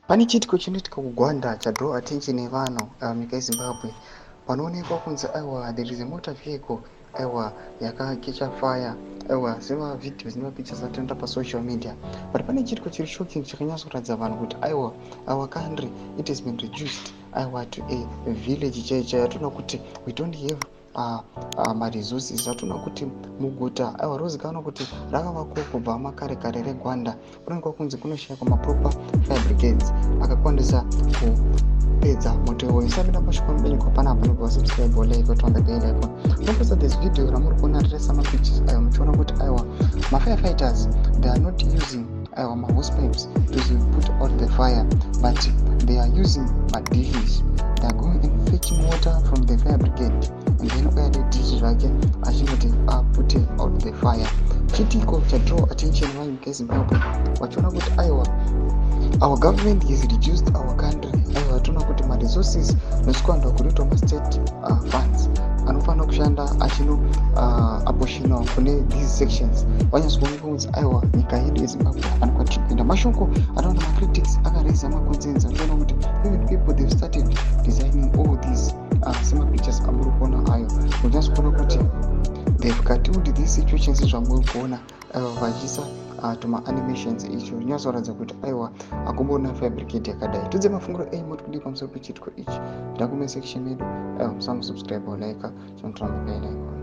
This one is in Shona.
Pane chiitiko chinoitika kuGwanda chadraw attention yevanhu munyika yeZimbabwe. Panoonekwa kunzi aiwa, there is a motor vehicle, aiwa, yakakecha fire, aiwa, semavideos nemapictures atinoenda pasocial media. But pane chiitiko chiri shocking chakanyatsokuratidza vanhu kuti aiwa, our country, it has been reduced, aiwa, to a village chaiyo chaiyo. Atoona kuti we don't have maresources. Atoona kuti muguta, aiwa, rozikanwa kuti rakavakwa kubva makare kare reGwanda, kunoonekwa kunzi kunoshayikwa maproper fire brigades akakwanisa kupedza moto iwoyo. Sapinda mashoko mubenyekwa panapa, nobva subscribe, like, turn the bell icon. Noposta this video ramuri kuona riresa mapictures ayo, muchiona kuti aiwa, mafirefighters, they are not using, aiwa, mahose pipes to put out the fire, but they are using madishes. They are going and fetching water from the fire brigade and then uya nedhishi zvake achinoti apute out the fire. Chitiko chadraw attention vanyika yeZimbabwe vachiona kuti aiwa, our government has reduced our country. Aiwa, toona kuti maresources nosquanderwa kunoitwa mastate funds anofanira kushanda achino apportionwa kune these sections. Vanyatsokuoneka kunzi aiwa, nyika yedu yeZimbabwe hapana kwatiri kuenda. Mashoko ataona macritics akaraisa maconcerns, achiona kuti even people, they've started designing all these semapictures amuri kuona ayo. Unyatsokuona kuti they've cartooned these situations zvamuri kuona vachiisa tuma-animations icho rinyatsoratidza kuti aiwa, hakumbona fire brigade yakadai. Tudze mafungiro enyu, moti kudii pamusoro pechiitiko ichi? Pinda comment section yedu. Aiwa, musamusubscribe, like, chinoturamba bell icon.